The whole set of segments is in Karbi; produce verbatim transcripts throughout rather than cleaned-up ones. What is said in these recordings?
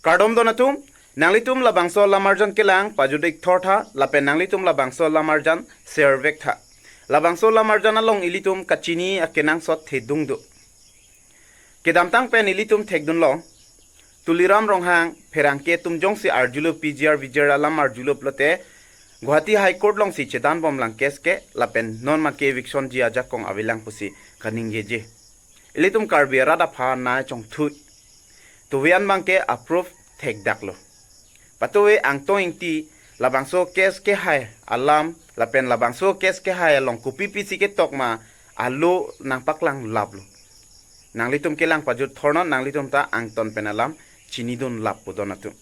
Kardom don atum, nanglitum labangso lamarjan kelang pajut-ik thortha, lapen nanglitum labangso lamarjan share vektha. Labangso lamarjan along ilitum kachini akenangsot thedung do. Kedamtang pen ilitum thekdunlo, Tuliram Ronghang pherangke atum jongsi arjulo, P G R V G R alam arjulo pulote Guwahati High Court alongsi chedanbomlang case ke, lapen non abangke eviction-ji ajakong avelang pusi kaningjeje. Ilitum Karbi arat aphan nai chongthui. Tuvian abangke approve thekdaklo. Patuve Angtong Ingti labangso case kehai alam lapen labangso case kehai along kopi pisi ketok ma alo nangpaklang laplo. Nanglitum kelang pajut thornon, nanglitum ta angton pen alam chinidun lap pu don atum.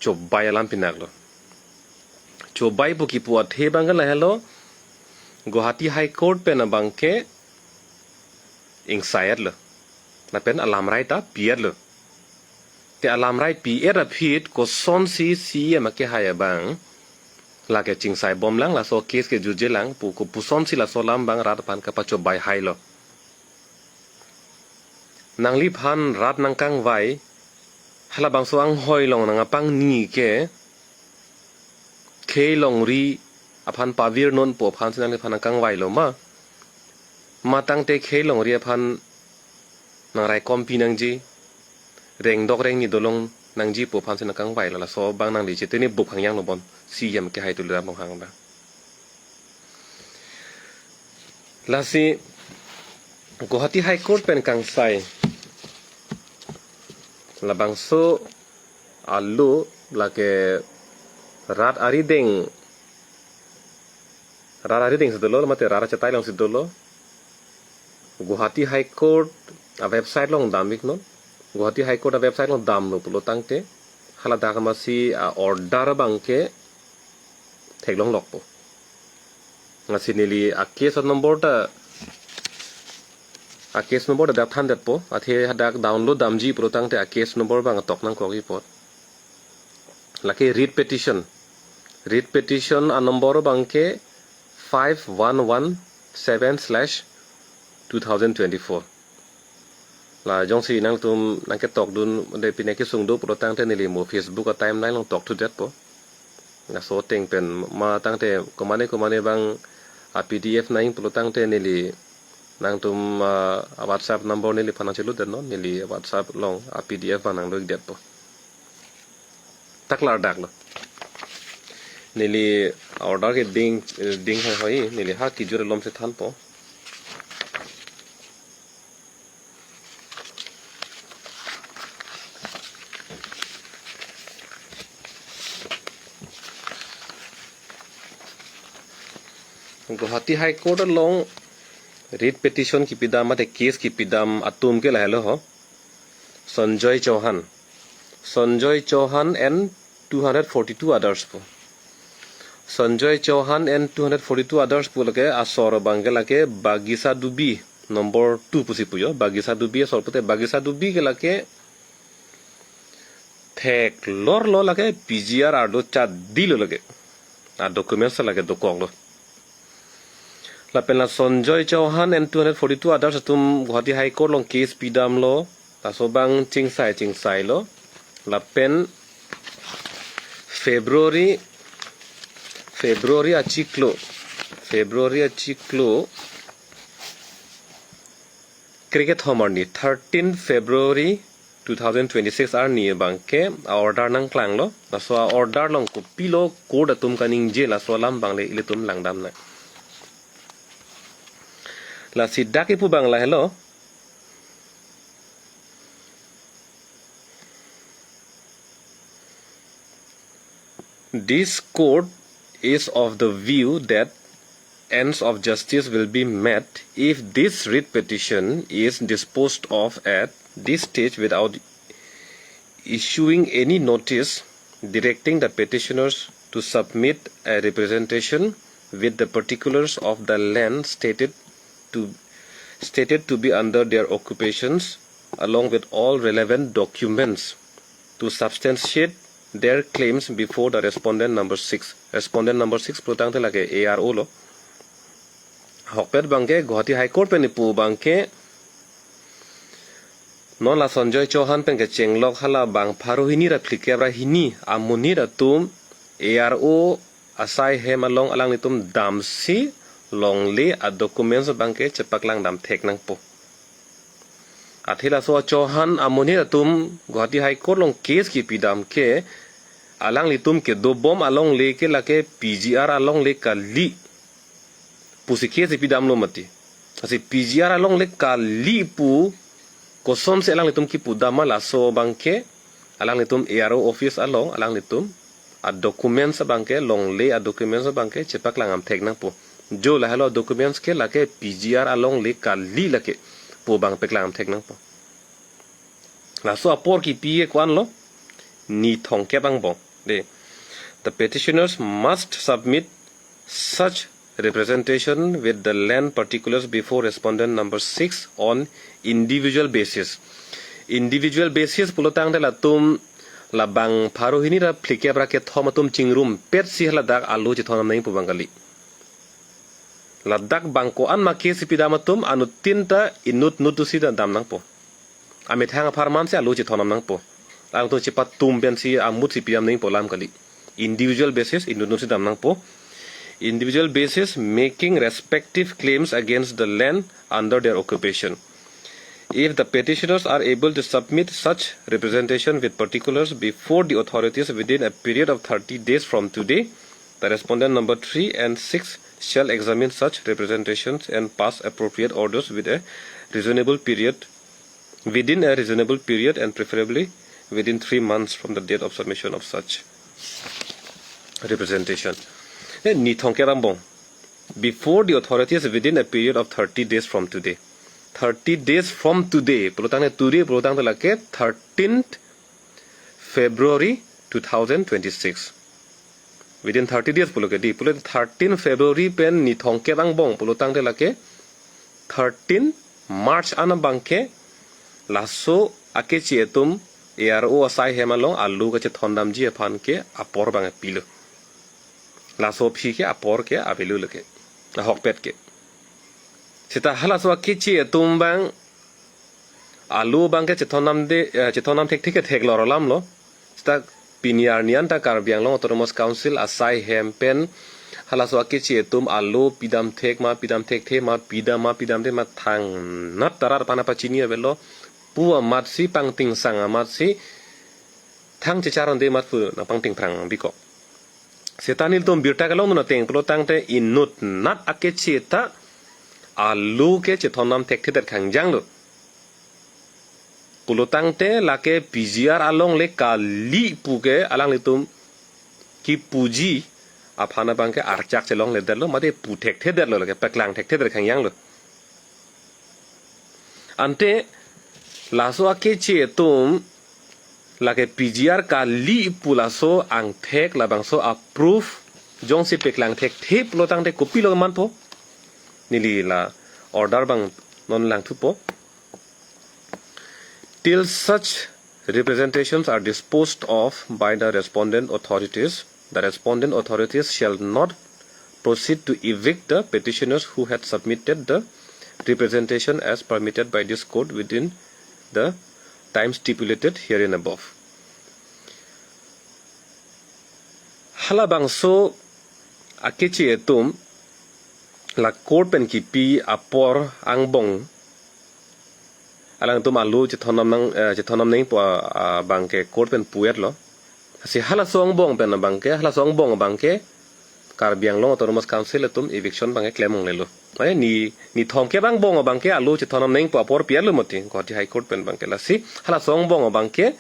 Chobai alam pinaklo. Chobai pu kipu athe abangke lahelo, Guwahati High Court pen abangke ingsai-etlo. Lapen alamrai ta pi-etlo. Te alamrai pi-et aphi kosonsi C E M akehai abang lake chingsaibomlang, laso case ke jutjelang pu, kopusonsi laso alam abang rat aphan kapachobai hailo. Nangliphan rat nangkangvai, halabangso anghoi along nangkapangni ke khei longri aphan pavirnon pu aphansi nangliphan nangkangvailo ma? Matangte khei longri aphan nangraikompi nangji, rengdok rengni dolong nangji pu aphansi nangkangvailo, laso abang nangli chetini buk hangyang lo bon, C E M akehai Tuliram Ronghang abang. Lasi Guwahati High Court pen kangsai labangso alo lake rat arideng, rat arideng si dolo, mate rat achetai alongsi dolo. Guwahati High Court a-website along dam-iknon. Guwahati High Court a-website along damlo pulo tangte haladak amatsi a-order abangke theklonglokpo. Lasi neli a-case number ta, a-case number ta dak thandetpo. Athe hadak download damji pulo tangte a-case number abang tok nangkokji apot. Lake writ petition. Writ petition a-number abangke five one one seven slash two thousand twenty-four. La jongsi nangtum nangketokdunde pine kesung do pulo tangte neli mo Facebook a-timeline along tokthudetpo. Laso ateng pen matangte komane komane abang a-P D F nang pulo tangte neli nangtum, ah, a-WhatsApp number neliphan nangcheludetnon, neli WhatsApp along a-P D F abang nanglo-ikdetpo. Taklardaklo. Neli order ke ding, ding hai hoi, neli ha kijur lomsi thanpo. Guwahati High Court along writ petition kipidam mate case kipidam atum ke lahelo ho. Sanjoy Chauhan. Sanjoy Chauhan and two hundred forty-two others pu. Sanjoy Chauhan and two hundred forty-two others pu lake asor abangke lake Bagisa Dubi number two pusi pujo. Bagisa Dubi asor pute Bagisa Dubi ke lake theklorlo, lake P G R ardo chadilo lake. A-documents lake dokoklo. Lapen la Sanjoy Chauhan and two hundred forty-two others atum Guwahati High Court along case pidamlo. Laso abang chingsai chingsailo. Lapen February, February achiklo, February achiklo kre-kethom arni, thirteen February two thousand twenty-six arni abangke a-order nangklanglo. Laso a-order along kopilo court atum kaningje, laso alam abang le ilitum langdamnang. Lasi dak kipu abang lahelo. This court is of the view that ends of justice will be met if this writ petition is disposed of at this stage without issuing any notice directing the petitioners to submit a representation with the particulars of the land stated to, stated to be under their occupations, along with all relevant documents to substantiate their claims before the respondent number six. Respondent number six pulo tangte lake A R O lo. Ahokpet abangke Guwahati High Court pen kipu abangke Non la Sanjoy Chauhan pen kechenglok hala bang pharo hini ra phlikep ra hini amonit atum A R O asai hem along alanglitum damsi longle a documents abangke chepaklang dam thek nangpo. Athe laso Chauhan amonit atum Guwahati High Court along case kipidam ke alanglitum kedobom alongle ke lake P G R alongle kali pusi case ipidamlo mati. Lasi P G R alongle kali pu kosonsi alanglitum kipudam ma laso abangke alanglitum A R O office along alanglitum a documents abangke longle a documents abangke chepaklang dam thek nangpo. Jo lahelo documents ke lake P G R alongle kali lake pu abang paklang dam thek nangpo. Laso apor kipi ke ko-anlo, ni thomkep angbong. De, the petitioners must submit such representation with the land particulars before respondent number six on individual basis. Individual basis pulo tangte latum la bang pharo hini ra phlikep ra kethom atum chingrumpetsi haladak alo chethon dam nangpo abang kali. Ladak bang ko-an ma case ipidam atum anuttin ta inut nut si dam nangpo. Amethang apharman si alo chethon dam nangpo. Alangtum chepatum pensi amut si pidam nangpo alam kali. Individual basis inut nut si dam nangpo. Individual basis making respective claims against the land under their occupation. If the petitioners are able to submit such representation with particulars before the authorities within a period of thirty days from today, the respondent number three and six shall examine such representations and pass appropriate orders with a reasonable period, within a reasonable period and preferably within three months from the date of submission of such representation. Eh, ni thomkep angbong. Before the authorities within a period of thirty days from today. Thirty days from today. Pulo tangte today, pulo tangte lake thirteenth February two thousand twenty-six. Within thirty days pulo ke di. Pulo thirteen February pen ni thomkep angbong pulo tangte lake thirteen March an abangke laso akeche atum A R O asai hem along alo kachethon damji aphan ke apor abang pilo. Laso aphi ke apor ke avelo lake. Ahokpet ke. Seta halaso akeche atum abang alo abangke chethon damde, eh, chethon dam thekthek ke theklor alamlo. Seta pini arni an ta Karbi Anglong Autonomous Council asai hem pen halaso akeche atum alo pidam thek ma, pidam thekthe ma, pidam ma, pidamde ma thangnat ta rat aphan pachini avelo pu amatsi, pangtingsang amatsi, thang chechar-onde amat pu nangpangting phrang biko. Seta nelitum birta kelongdun ateng pulo tangte inut nat akeche ta alo ke chethon dam thekthedet khangjanglo. Pulo tangte lake P G R alongle kali pu ke alanglitum kipuji aphan abangke archak chelongledetlo, mate pu thekthedetlo, lake paklang thekthedet khangjanglo. Ante laso akeche atum lake P G R kali pu laso angthek labangso a-proof jongsi paklang thekthe pulo tangte kopilo manpo? Neli la order abang non langthupo. Till such representations are disposed of by the respondent authorities, the respondent authorities shall not proceed to evict the petitioners who had submitted the representation as permitted by this court within the time stipulated herein above. Halabangso akeche atum la court pen kipi apor angbong alangtum alo chethon dam nang, eh, chethon dam nangpo, ah, abangke court pen pu-etlo. Lasi halaso angbong pen abangke, halaso angbong abangke Karbi Anglong Autonomous Council atum eviction abangke klem longlelo. Mane ni, ni thomkep angbong abangke alo chethon dam nangpo apor pi-etlo mati Guwahati High Court pen abangke. Lasi halaso angbong abangke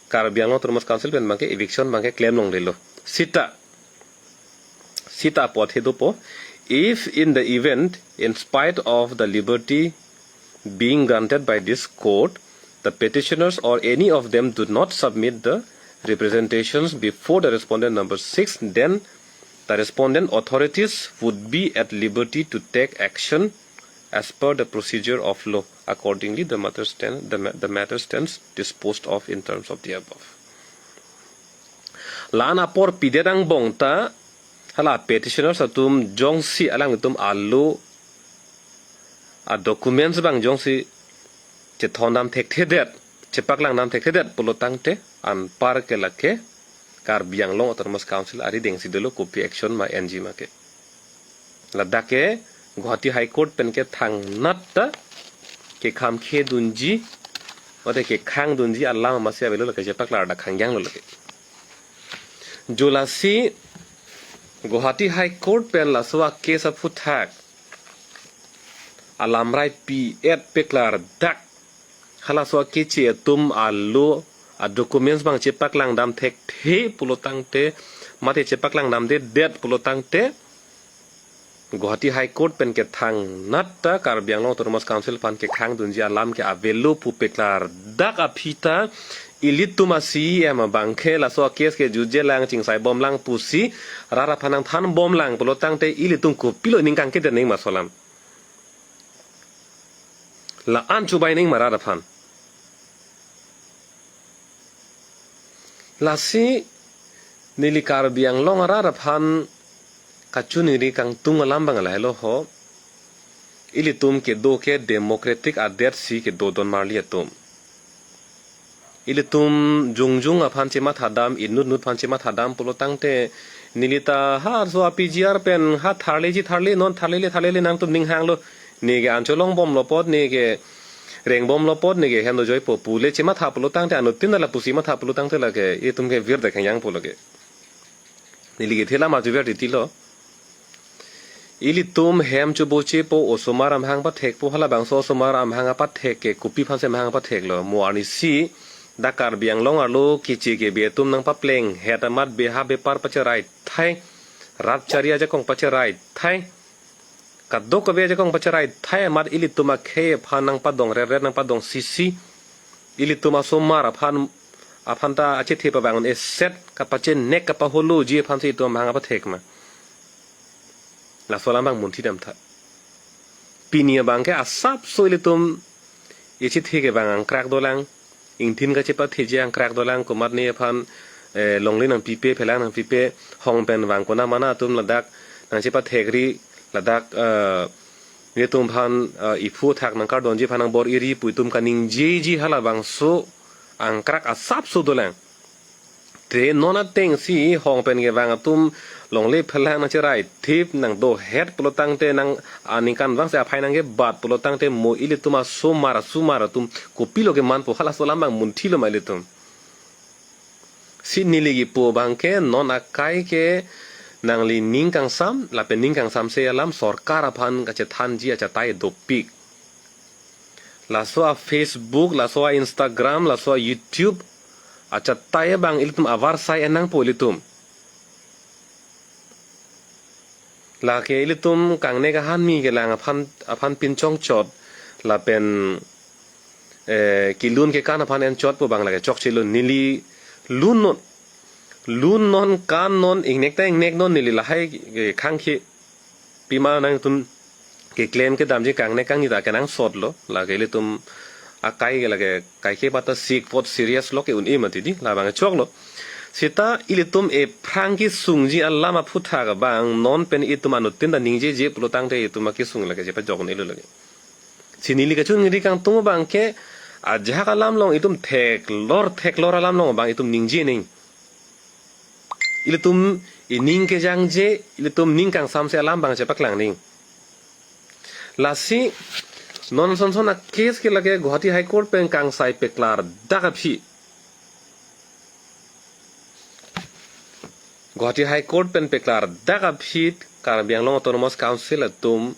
Karbi Anglong Autonomous Council pen abangke eviction abangke klem longlelo. Seta, seta apot he dopo. If in the event, in spite of the liberty being granted by this court, the petitioners or any of them do not submit the representations before the respondent number six, then the respondent authorities would be at liberty to take action as per the procedure of law. Accordingly, the matter stand, the ma-, the matter stands disposed of in terms of the above. La-an apor pidet angbong ta hala petitioners atum jongsi alanglitum alo a-documents abang jongsi chethondam thekthedet, chepaklang dam thekthedet pulo tangte anpar ke lake Karbi Anglong Autonomous Council arideng si dolo, kopi action ma enji ma ke. Ladak ke Guwahati High Court pen ke thangnat ta kekham khedunji, mate kekhang dunji alam masi avelo lake, chepaklar dak khangjang lo lake. Jo lasi Guwahati High Court pen laso a case aphuthak alamrai pi-et peklar dak, halaso akeche atum alo a documents bang chepaklang dam thekthe pulo tangte, mate chepaklang damdedet pulo tangte, Guwahati High Court pen ke thangnat ta Karbi Anglong Autonomous Council aphan kekhang dunji alam ke avelo pu peklar dak aphi ta, ilitum a C E M abang ke laso a case ke jutje lang, chingsai bom lang pusi rat aphan nangthan bom lang pulo tangte, ilitum kopilo ning kangkedet nangji ma laso alam? La-an chubai nangji ma rat aphan? Lasi neli Karbi Anglong arat aphan kachiningri kangtung alam bang lahelo ho. Ilitum kedo ke democratic adet si kedo don marli atum. Ilitum jongjong aphan chematha dam, inut nut aphan chematha dam pulo tangte, neli ta ha arso a P G R pen ha tharleji tharle, non tharlele tharlele nangtum ning hanglo. Ne ke an cholong bomlo apot, ne ke reng bomlo apot, ne ke hem dojoipo pule chematha pulo tangte, anuttin ta lapusi matha pulo tangte lake itum ke virdek khangjangpo lake. Neli kethe alam arjuver titilo. Ilitum hem chobochepo, osomar amahang pathekpo, halabangso osomar amahang apathek ke kopi aphansi amahang apatheklo? Mo arnisi dak Karbi Anglong arlo keche kebe atum nangpaplenghet amat beha bepar pacherai thai, rat chari ajakong pacherai thai, kadokave ajakong pacherai thai amat ilitum akhei aphan nangpadong reret, nangpadong sisi. Ilitum asomar aphan, aphan ta achethe pabang un-eset, kapachenek kapaholoji aphansi itum amahang apathek ma? Laso alam bang munthi damtha. Pini abang ke asapso ilitum echethe ke bang angkrak dolang, ingthin kachepatheji angkrak dolang, komatne aphan, eh, longle nangpipe, phelang nangpipe, hong pen vang kona mana atum ladak nangchepathekri, ladak, eh, netum aphan, eh, iphu thak nangkardonji aphan nangbor-iri pu itum kaningjeji halabangso angkrak asapso dolang. Te non atengsi hong pen kevang atum longle phelang nangcherai thip nangdohet pulo tangte, nang aningkanvang si aphai nangkebat pulo tangte, mo ilitum asomar asomar atum kopilo kemanpo? Halaso alam bang munthilo ma ilitum? Si neli kipu abang ke non akai ke nangli ning kangsam, lapen ning kangsamse alam sorkar aphan kachethanji achatai dopik. Laso a Facebook, laso a Instagram, laso a YouTube achatai abang ilitum avarsai en nangpo ilitum. Lake ilitum kangnek ahanmi kelang aphan, aphan pinchongchot, lapen, eh, kelun kekan aphan enchotpo abang lake chokchelo. Neli lunnon, lunnon, kannon, ingnek ta ingneknon, neli lahai, eh, khangkhe pima nangtum keklem kedamji kangnek kangni ta kenangsotlo. Lake ilitum akai ke lake kaike pata sik pot serious lo ke un-e mati di, labang choklo. Seta ilitum ephrang kesungji alam aphuthak abang non pen itum anuttin ta ningjeje pulo tangte itum akesung lake chepajok un-elo lake. Si neli kachiningri kangtung abang ke ajahak alam along itum theklor theklor alam along abang itum ningje nang. Ilitum ining kejangje, ilitum ning kangsamse alam bang chepaklang nang. Lasi non sonson a case ke lake Guwahati High Court pen kangsai peklar dak aphi, Guwahati High Court pen peklar dak aphi Karbi Anglong Autonomous Council atum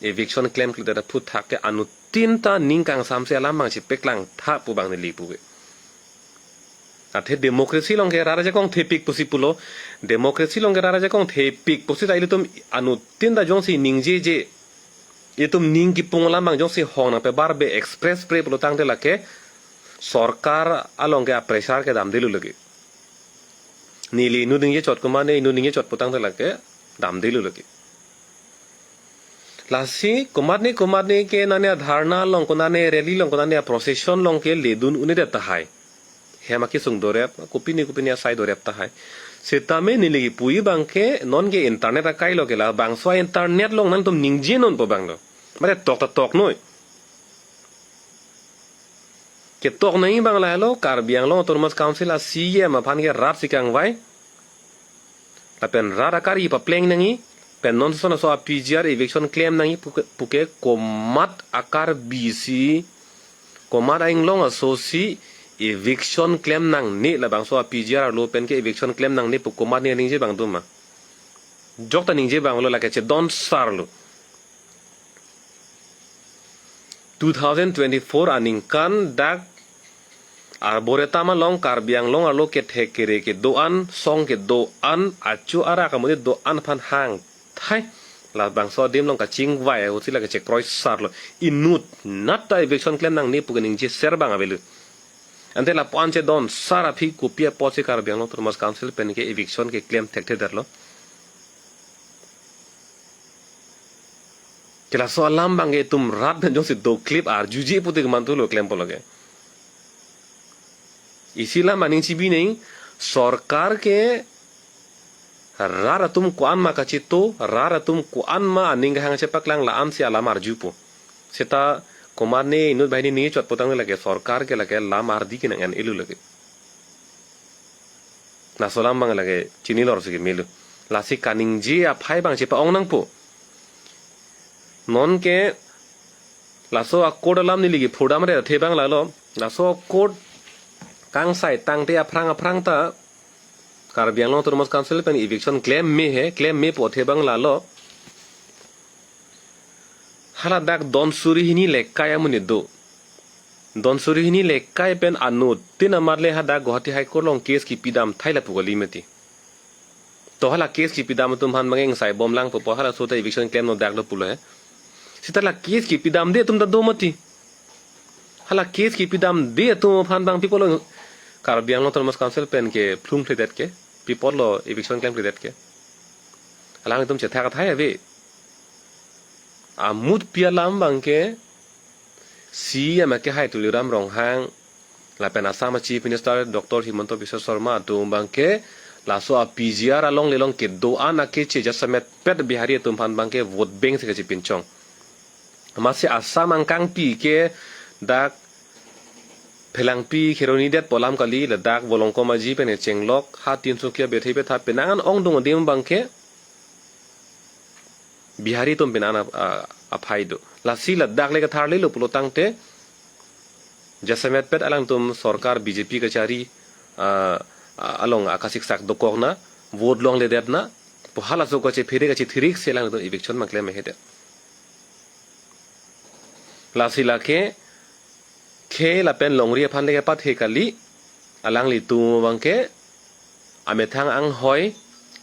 eviction klemkledet aphuthak ke anuttin ta ning kangsamse alam bang chepaklang tha pu bang neli pu ke. Athe democracy along ke rat ajakong thepik pusi pulo. Democracy along ke rat ajakong thepik pusi ta ilitum anuttin ta jongsi ningjeje, itum ning kipung alam bang jongsi hong nangpebar be express pre pulo tangte lake sorkar along ke a pressure ke damdelo lake. Neli inut ningje chot komatne, inut ningje chot pu tangte lake damdelo lake. Lasi komatne komatne ke nane a dharna along, konane rally along, konane a procession along ke ledun un-edet tahai. Hem akesung dorep, kopine kopine asai dorep tahai. Setame neli kipu abang ke non ke internet akai lo ke, labangso a internet along nangtum ningjenon pu abang lo. Mate tok ta toknoi. Ketok nangji abang lahelo, Karbi Anglong Autonomous Council a-C E M aphan ke rat si kangvai. Lapen rat akari papleng nangji, pen non son aso a-P G R eviction klem nangji puke, puke komat a-Karbi si, komat a-inglong aso si eviction klem nangne, labangso a-P G R arlo pen ke eviction klem nangne pu komat ne ningje abang do ma? Jokta ningje abang lo, lake chedon sar lo. Two thousand twenty-four aningkan dak arboretum along Karbi Anglong arlo kethek kere kedo-an, song kedo-an, achu arak amonit do-an aphan hangthai, labangso adim along kachingvai ahut si lake chekroi sar lo. Inutnat ta eviction klem nangne pu ke ningje ser abang avelo. Ante lapu-an chedon sar aphi kopi apotsi Karbi Anglong Autonomous Council pen ke eviction keklem thekthe detlo? Ke laso alam abang ke itum rat pen jongsi doklip arjuji pute kemantu lo klem pulo ke. Isi alam aning chibi nangji, sorkar ke rat atum ko-an ma kachito, rat atum ko-an ma aning kehang chepaklang, la-an si alam arjupo. Seta komat ne inut banghini ne chot potang lake sorkar ke lake lam ardi ke nang-en-elo lake. Laso alam abang lake chinilor si kemelo. Lasi kaningje aphai abang chepa-ong nangpo. Non ke laso a-court alam neli kephurdam re athe abang lalo. Laso a-court kangsai tangte aphrang aphrang ta Karbi Anglong Autonomous Council pen eviction klem me he, klem me pu athe abang lalo. Hala dak don suri hini lekai amonit do. Don suri hini lekai pen anuttin amat le hadak Guwahati High Court along case kipidam thai lapu kali mati. To hala case kipidam atum aphan abang ingsai bomlang pupo, halaso ta eviction klemnon dak do pulo he. Seta la case kipidamde atum ta do mati. Hala case kipidamde atum aphan abang pi apotlo Karbi Anglong Autonomous Council pen kephlung kledet ke, pi apotlo eviction klem kledet ke? Alanglitum chethak athai ave. Amutpi alam abang ke C E M akehai Tuliram Ronghang lapen Assam a-Chief Minister Doctor Himanta Biswa Sarma atum abang ke laso a-P G R alongle along kedo-an akeche jasemet pet Bihari atum aphan abang ke vote bank si kachipinchong. Amatsi Assam angkangpi ke dak Phelangpi Kheroni det pu alam kali, ladak Volongkom Aji pen chenglok, ha Tinsukia Bethei Betha penang an ongdung adim abang ke Bihari atum penang an a-, a-, aphai do. Lasi ladak le katharlelo pulo tangte jasemet pet alangtum sorkar B J P kachari, a, a, along akasiksak dokokna, vote longledetna pu halaso kachephere kachethirik si alangtum eviction abang klem hedet. Lasi lake khei lapen longri aphan le kepathe kali, alanglitum abang ke amethang anghoi,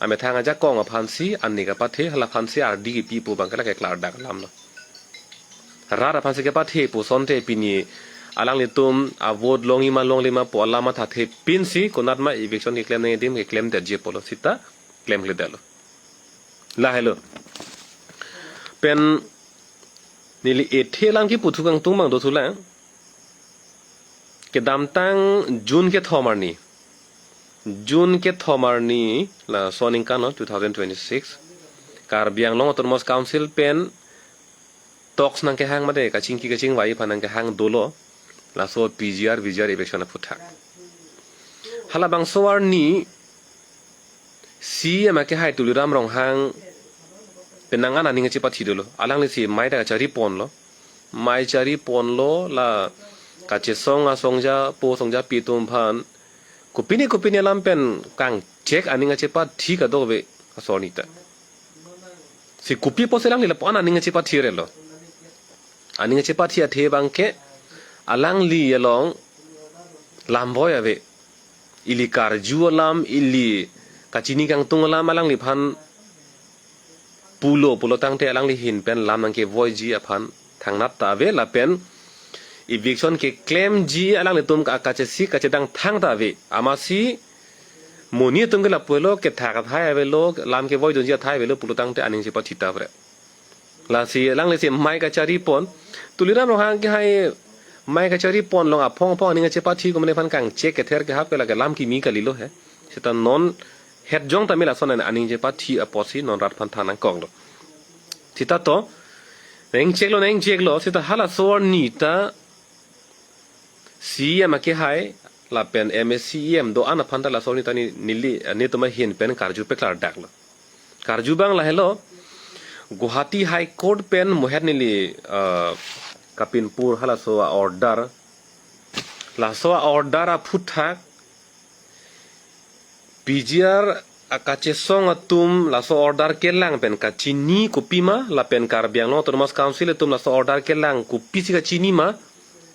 amethang ajakong aphansi ani kepathe, hala aphansi ardi kepi pu abang ke lake klardak alam lo. Rat aphansi kepathe pu asonte pini alanglitum a-vote longji ma longle ma pu alam mathathe pinsi konat ma eviction keklem nangji adim keklem detji apotlo seta klem kledetlo. Lahelo. Pen neli ethe alam kipu thu kangtung abang do thulang. Kedamtang June kethom arni. June kethom arni laso aningkan lo two thousand twenty-six. Karbi Anglong Autonomous Council pen talks nangkehang mate kachingki kachingvai aphan nangkehang dolo. Laso P G R V G R eviction aphuthak. Halabangso arni C E M akehai Tuliram Ronghang penang an aning chepathi dolo. Alanglisi mei ta kachari ponlo. Mei chari ponlo la kachesong asongja po songjapi atum aphan kopine kopine alam pen kangchek aning chepathi kadokave aso arni ta. Si kopi apotsi alangli lapu-an aning chepathi relo. Aning chepathi athe abang ke alangli along lam voi ave. Ili karju alam, ili kachini kangtung alam alangliphan pulo pulo tangte alangli ahin pen lam nangkevoiji aphan thangnat ta ave lapen eviction keklemji alanglitum ka-, kachesik kachedang thang ta ave. Amatsi monit atum ke lapu lo, kethak athai avelo, lam kevoidunji athai avelo pulo tangte aning chepathi ta ave. Lasi alanglisi mei kachari pon. Tuliram Ronghang kehai mei kachari pon along aphong aphong aning chepathi ko mane aphan kangchek kether kehap ke lake lam kimi kalilo he. Seta non het jong tame lason an aning chepathi apotsi non rat aphan than nangkoklo. Seta to nangcheklo nangcheklo seta halaso arni ta C E M akehai lapen M A C E M do-an aphan ta laso arni ta ne neli, eh, netum ahin pen karju peklardaklo. Karju abang lahelo, Guwahati High Court pen mohet neli, eh, kapinpur halaso a-order. Laso a-order aphuthak P G R akachesong atum laso order kelang pen kachini kopima, lapen Karbi Anglong Autonomous Council atum laso order kelang kopisi kachini ma,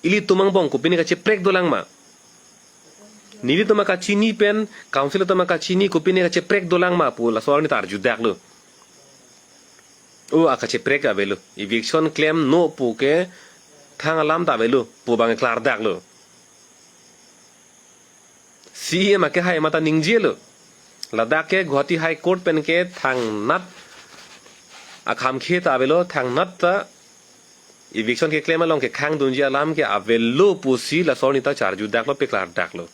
ilitum angbong kopine kacheprek dolang ma. Nelitum akachini pen council atum akachini kopine kacheprek dolang ma pu laso arni ta arjudaklo. O akacheprek avelo. Eviction klemnon pu ke thang alam ta avelo pu abang klardaklo. C E M akehai mate ningjelo. Ladak ke Guwahati High Court pen ke thangnat akhamkhe ta avelo, thangnat ta eviction keklem along kekhangdunji alam ke avelo pusi laso arni ta charjudaklo, peklardaklo.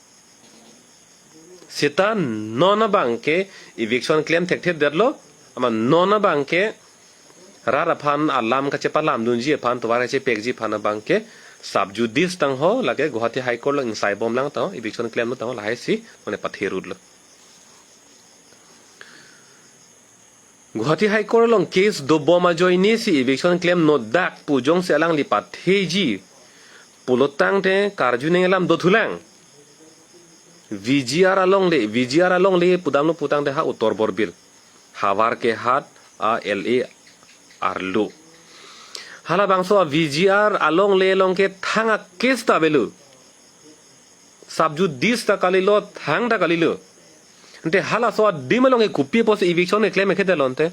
Seta non abang ke eviction klem thekthedetlo, amat non abang ke rat aphan alam kachepalamdunji aphan, tovar kachepekji aphan abang ke sub judice tangho, lake Guwahati High Court along ingsaibomlang tangho, eviction klemnon tangho, lahai si mane patherutlo. Guwahati High Court along case dobom ajoine si eviction klemnodak pu jongsi alangli patheji pulotangte karjunang alam dothulang. V G R alongle, V G R alongle pudamlo putangte ha Uttar Borbil, Howraghat a L A arlo. Halabangso a V G R alongle along ke thang a-case ta avelo. Sub judice ta kalilo, thang ta kalilo. Ante halaso adim along ke kopi apotsi eviction keklem ekhete lonte?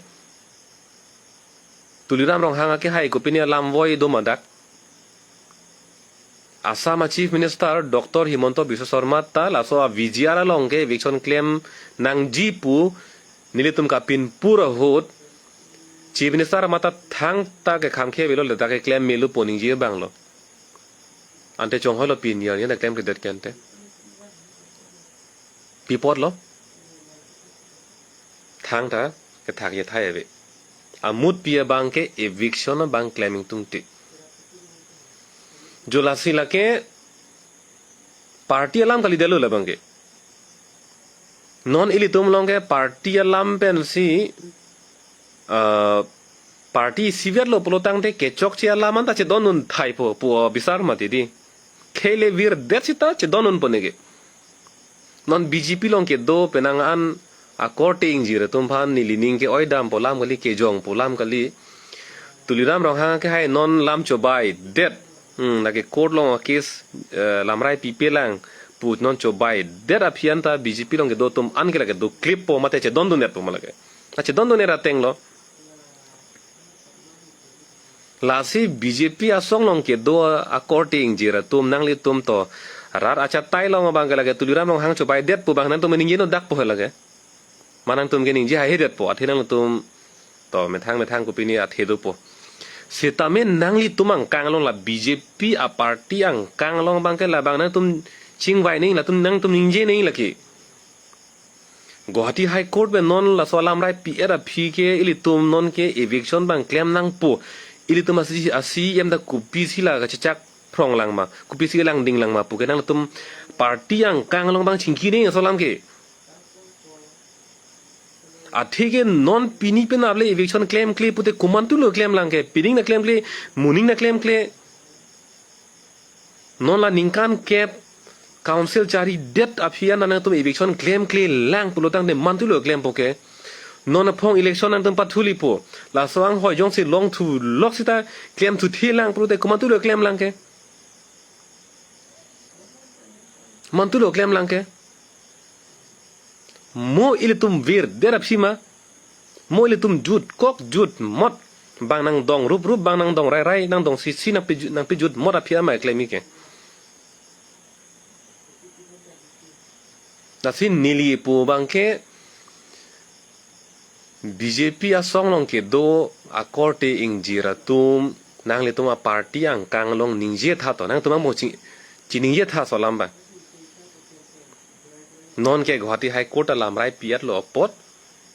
Tuliram Ronghang akehai kopine alam voi do ma dak? Assam a-Chief Minister Doctor Himanta Biswa Sarma ta laso a-V G R along ke eviction klem nangji pu nelitum kapinpur ahut Chief Minister mate thangta kekhamkhe avelo, ladak keklem melo pu ningje abanglo. Ante chonghoi lo pini arni ta klemkledet ke ante. Pi apotlo? Thangta kethak jethai ave. Amutpi abang ke eviction abang klem ingtungte. Jo lasi lake party alam kalidetlo labang ke. Non ilitum along ke party alam pensi, ah, party isivet lo pulotangte kechokche alam anta chedondun thaipo pu bisar mati di. Khei le virdet sita chedondunpo neke. Non B J P along kedo penang an akorte ingjir atum aphan nelining ke-oidampo, lam kali, kejongpo lam kali. Tuliram Ronghang akehai non lam chobaidet. Hmm, lake court along a-case, eh, lamrai pipelang pu non chobaidet aphi anta B J P along kedo atum an ke lake doklippo mate chedondundetpo ma lake. A chedondundet atenglo. Lasi B J P asong along kedo akorte ingjir atum nanglitum to rat achatai along abang ke lake Tuliram Ronghang chobaidet pu abang nangtum ningjenon dakpo he lake. Ma nangtum ke ningje haihedetpo, athe nangtum to methang methang kopine athe dopo. Sitame nanglitum angkang along la B J P a-party angkang along abang ke labang nangtum chingvai nangji, latum nangtum ningje nangji lake. Guwahati High Court pen non laso alamrai pi-et aphi ke ilitum non ke eviction abang klem nangpo. Ilitum a-C, a-C E M ta kopisi la kachechak phrong lang ma, kopisi langding lang ma pu ke nangtum party angkang along abang chingki nangji laso alam ke. Athe ke non pini penap le eviction klemkle pute komantulo klemlang ke, pining ta klemkle, moning ta klemkle. Non la ningkan kep council charidet aphi an nangtum eviction klemklelang pulotangte mantulo klempo ke. Non aphong election nangtum pathulipo. Laso anghoi jongsi longthulok sita klemthuthelang pulote komantulo klemlang ke. Mantulo klemlang ke. Mo ilitum virdet aphi ma. Mo ilitum jutkok jutmot abang nangdong ruprup abang nangdong rairai nangdong sisi nangpiju-, nangpijutmot aphi ama klem ke. Lasi neli pu abang ke B J P asong along kedo akorte ingjir atum nanglitum a-party angkang along ningjetha to, nangtum angbong chi-, chiningjetha laso alam abang. Non ke Guwahati High Court alamrai pi-etlo apot,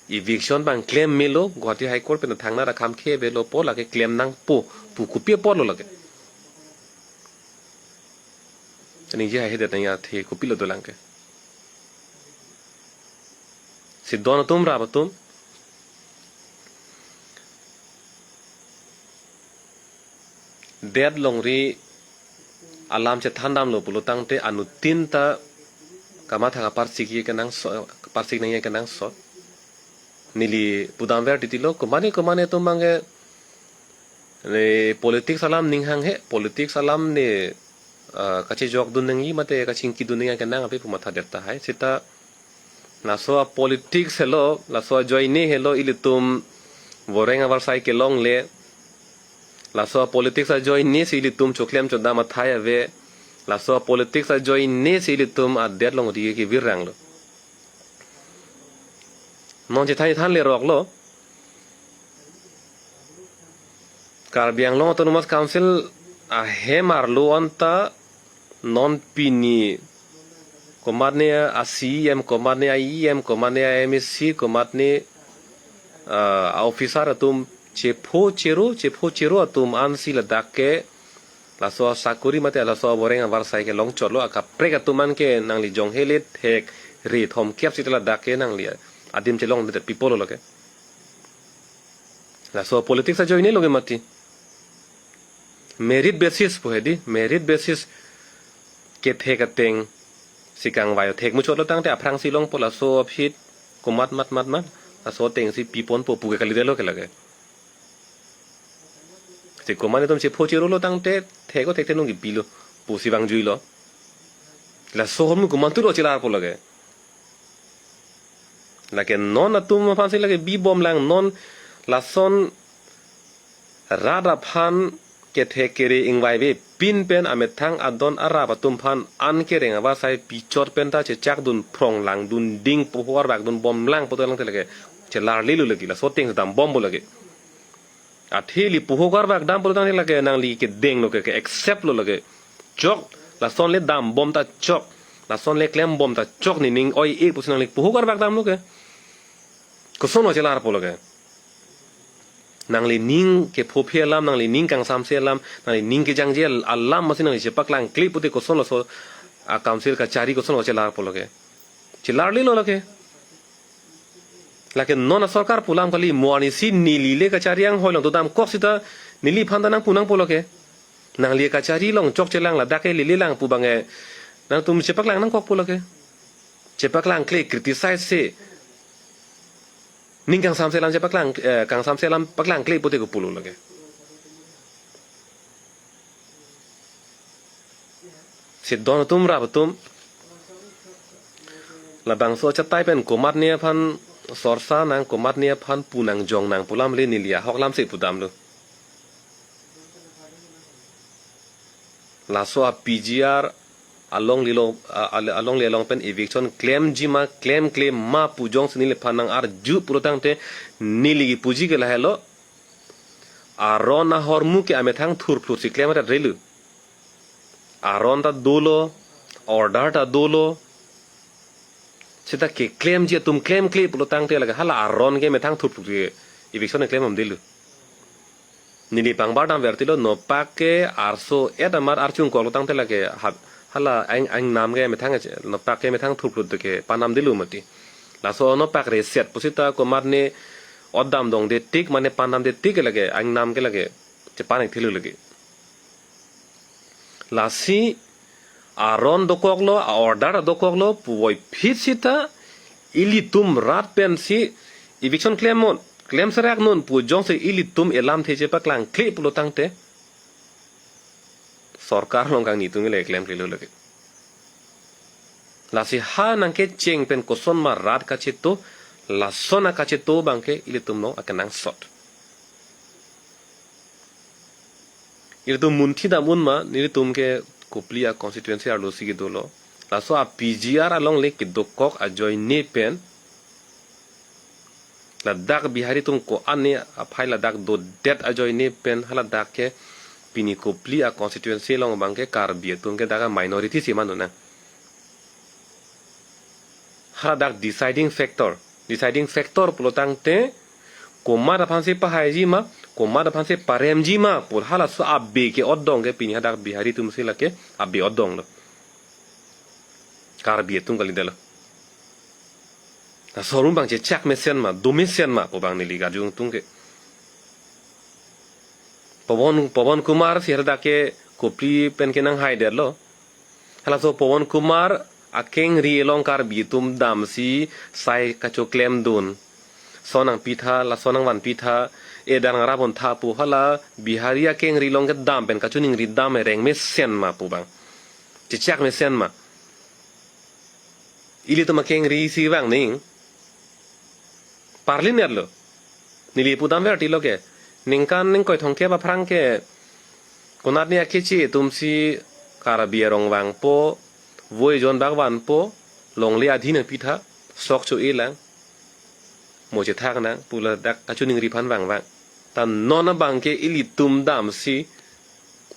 eviction abang klem melo, Guwahati High Court pen thangnat akhamkhe avelo apot, lake klem nangpo pu kopi apotlo lake. ningje haihedet nangji athe kopilo dolang ke. Si don atum, rap atum, det longri alam chethandamlo pulo tangte anuttin ta kamatha kaparsik ye kenangsot, kaparsik nangji kenangsot. Neli pudamver titilo, komane komane atum abangke ne politics alam ning hanghe, politics alam ne, ah, kachejokdun nangji mate kachingkidun nangji kenang api pu mathadet tahai. Seta laso a-politics helo, laso ajoine helo ilitum voreng avarsai kelongle. Laso a-politics ajoine si ilitum choklem chodam athai ave. Laso a-politics ajoine si ilitum adet longri ke viranglo. Non chethan thanle roklo. Karbi Anglong Autonomous Council ahem arlo anta non pini komatne a-C E M, komatne a-E M, komatne a-M A C, komatne, ah, a-officer atum chepho chero, chepho chero atum ansi ladak ke laso asakuri mate laso avoreng avarsai ke longchotlo, akaprek atum an ke nangli jonghe le thek re thomkep sita ladak ke nangli adim chelongdet people lo ke. Laso politics ajoine lo ke mati. Merit basis pu hedi, merit basis kethek ateng si kangvai, thek muchotlo tangte aphrangsi longpo laso aphi komat mat mat mat, laso atengsi piponpo pu ke kalidetlo ke lake. Si komat atum chepho cherolo tangte thek o thek thenung kipilo pusi vangjuilo. Laso ahormu komantulo chelarpo lake. Lake non atum aphansi lake bibomlang, non lason rat aphan kethe kere ingvaive pin pen amethang adon arap atum aphan an kereng avarsai pichot penta chechakdun phrong langdun ding pohor vakdun bomlang pu dolang te lake chelarlilo lake, laso ateng dambompo lake. Athe ili pohor vakdam pulo tangte lake nangli kedenglo ke, ke-accept lo lake. Chok, lason le dambom ta chok. Lason le klembom ta chok, nening oi-e pusi nangli pohor vakdamlo ke. Kosonlo chelarpo lake. Nangli ning kephophe alam, nangli ning kangsamse alam, nangli ning kejangje alam masi nangli chepaklangkle pute koson laso a-council kachari kosonlo chelarpo lake. Chelarlilo lake. Lake non asorkar pu alam kali, mo arnisi neli le kachari anghoi along dodamkok sita neliphan ta nangpu nangpo lake. Nangli kachari along chokchelang ladak ke lele lang pu abang e nangtum chepaklang nangkokpo lake. Chepaklangkle, criticize se. Ning kangsamse alam chepaklang, eh, kangsamse alam paklangkle pute kopulo lake. Si don atum, rap atum, labangso achatai pen komatne aphan sorsa nang, komatne aphan pu nang jong nang pu alam le neli ahok alamsi pudamlo. Laso a-P G R alongle lo, a-, a-, alongle along pen eviction klemji ma, klemkle ma pu jongsi neliphan nang-arju pulo tangte neli kipuji ke lahelo. Aron ahormu ke amethang thurphlut si klem ret relu. Aron ta dolo, order ta dolo. Seta keklemji atum klemkle pulo tangte lake hala aron ke methang thurphlut ke eviction keklem bomdetlo. Neli pangbar damver titlo, nopak ke arso et amar archungkoklo tangte lake ha-, hala ang, angnam ke methang, nopak ke methang thurphlut ke pandamdetlo mati. Laso nopak reset pusita komatne otdam dongde tik mane pandamde tik ke lake angnam ke lake chepan-ik thelo lake. Lasi aron dokoklo, a-order dokoklo puvoiphit sita ilitum rat pensi eviction klem non, klem serak non pu jongsi ilitum elamthe chepaklangkle pulo tangte sorkar along kangni atum le klemklelo lake. Lasi ha nangkecheng pen koson ma rat kacheto, lason akacheto abangke ilitum along akenangsot. Ilitum munthi dam un ma, nelitum ke Kopili a-constituency arlosi kedolo. Laso a-P G R alongle kedokok ajoine pen ladak Bihari atum ko-an ne aphai ladak dodet ajoine pen haladak ke pini Kopili a-constituency along abangke Karbi atum ke dak a-minority si manu nang. Haladak deciding factor, deciding factor pulo tangte komat aphansi pahaiji ma, komat aphansi paremji ma pu halaso abe ke-otdong ke pini hadak Bihari atumsi lake abe otdonglo. Karbi atum kalidetlo. Laso arum abang chechak mesen ma, do mesen ma pu abang neli karju ingtung ke. Pabon, Pabon Kumar si hadak ke kopri pen ke nanghaidetlo. Halaso Pabon Kumar akengri along Karbi atum damsi sai kachoklemdun. Lason nangpitha, lason nangvanpitha, edang rapon tha pu hala Bihari akengri along kedam pen kachiningri dam ereng mesen ma pu abang. Chechak mesen ma. Ilitum akengri si vang ning. Parlinetlo. Neli pudam vertilo ke. Ningkan ningkoi thomkep aphrang ke. Konatne akeche atum si Karbi arong vangpo. Voi jon bak vanpo. Longle adhi nangpitha. Sok cho-e lang. Mo chethak nang. Pu ladak kachiningri aphan vangvang. Ta non abang ke ilitum damsi.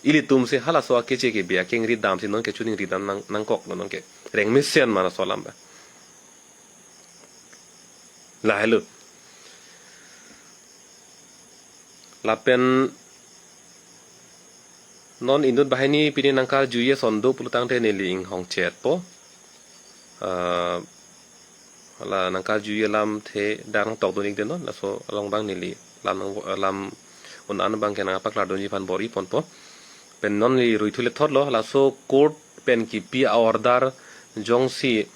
Ilitum si halaso akeche ke bi akengri damsi non kachiningri dam nang, nangkoklo non ke. Reng mesen ma laso alam abang. Lahelo. Lapen non inut banghini pini nangkarjuji ason do pulotangte neli inghong chetpo. Ah, hala nangkarjuji alamthe dak nangtokdun-ikdetnon, laso along abang neli lam nang, lam un-an abang ke nangpaklardunji aphan bor-iponpo. Pen non neli ruithu lethotlo, laso court pen kipi a-order jongsi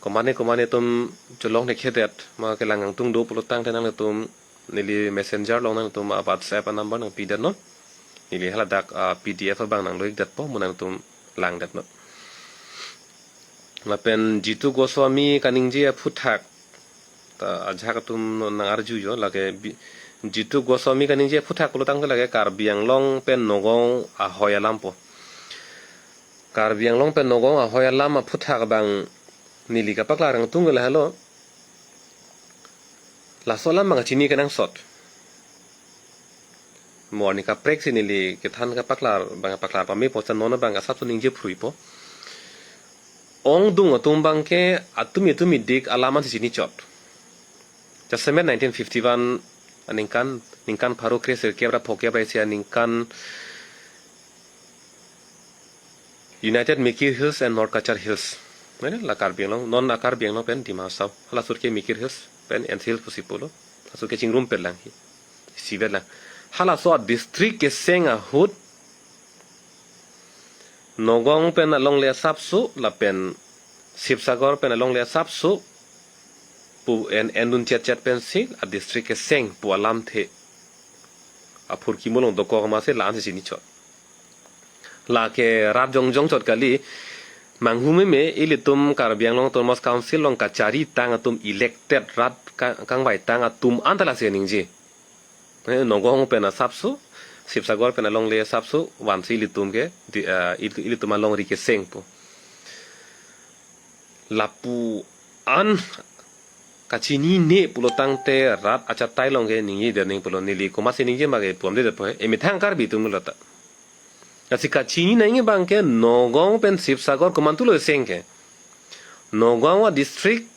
komane komane atum cholongthekthedet ma kelang kangtung do pulotangte nangtum neli messenger along nangtum a-WhatsApp a-number nangpidetnon. Neli haladak a-PDF abang nanglo-ikdetpo, mo nangtum langdetnon. Lapen Jitu Goswami kaningje aphuthak. Ta ajahak atum nangarjuji lake bi-, Jitu Goswami kaningje aphuthak pulotangte lake Karbi Anglong pen Nagaon ahoi alampo. Karbi Anglong pen Nagaon ahoi alam aphuthak abang neli kapaklar ingtung ke lahelo. Laso alam abang chini kenangsot. Mo arni kaprek si neli kethan kapaklar abang paklar pame pu ta non abang asap so ningje phruipo. Ongdung atum abang ke atum atum idik alam ansi chinichot. Jasemet nineteen fifty-one aningkan, ningkan pharo kre sirkep ra phokep ra isi aningkan United Mikir Hills and North Cachar Hills. Mane la Karbi Anglong, non a-Karbi Anglong pen Dima Hasao. Hala sur ke Mikir Hills pen N C Hills pusi pulo. Hala sur ke chingrumpet lang hi. Isivet lang. Halaso a-district keseng ahut Nagaon pen alongle asapso lapen Sibsagar pen alongle asapso pu en, endun chetchet pensi a-district keseng pu alamthe aphurkimo along dokok amatsi la-ansi chinichot. Lake rat jongjong chot kali, manghumeme ilitum Karbi Anglong Autonomous Council along kachari tang atum elected rat ka-, kangvai tang atum anta lasi ningje. Eh, Nagaon pen asapso, Sibsagar pen alongle asapso, vansi ilitum ke, di, eh, il-, ilitum alongri keseng pu. Lapu an kachinine pulotangte rat achatai along ke ningjedet ning pulo, neli komatsi ningje ma ke pu amdedetpo he. Emethang Karbi atum lo ta. Lasi kachini nangji abang ke Nagaon pen Sibsagar komantulo seng ke. Nagaon a-district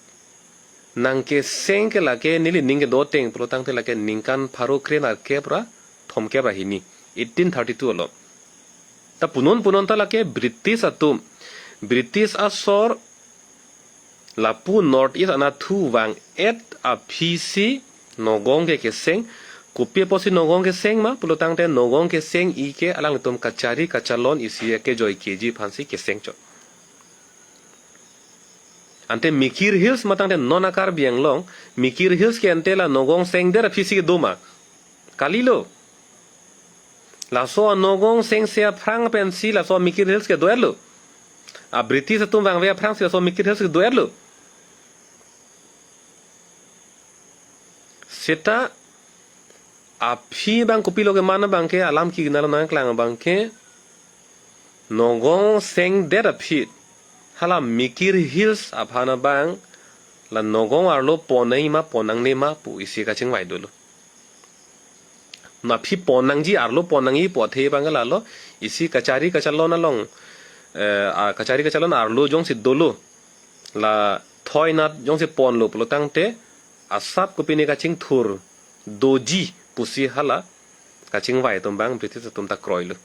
nangkeseng ke lake neli ning kedo ateng pulotangte lake ningkan pharo kre nerkep ra thomkep ra hini, eighteen thirty-two along. Ta punon punon ta lake British atum, British asor lapu North East anatthu vang-et aphisi Nagaon ke keseng, kopi apotsi Nagaon keseng ma pulotangte Nagaon keseng-i ke alanglitum kachari kachalon isi kejoi keji aphansi keseng chot. Ante Mikir Hills matangte non a-Karbi Anglong, Mikir Hills ke ante la Nagaon sengdet aphisi kedo ma? Kalilo. Laso a-Nagaon sengse aphrang pensi laso Mikir Hills kedo-etlo. A-British atum vangve aphrangsi laso Mikir Hills kedo-etlo. Seta aphi abang kopilo keman abang ke alam kigna lo nangklang abang ke Nagaon sengdet aphi hala Mikir Hills aphan abang la Nagaon arlo ponnangji ma ponnangne ma pu isi kachingvai dolo. Na aphi ponnangji arlo ponnangji pu athe abang ke lalo isi kachari kachalon along, eh, a kachari kachalon arlo jongsi dolo, la thoi nat jongsi ponlo pulotangte asap kopine kachingthur doji pusi hala kachingvai atum abang British atum ta kroilo.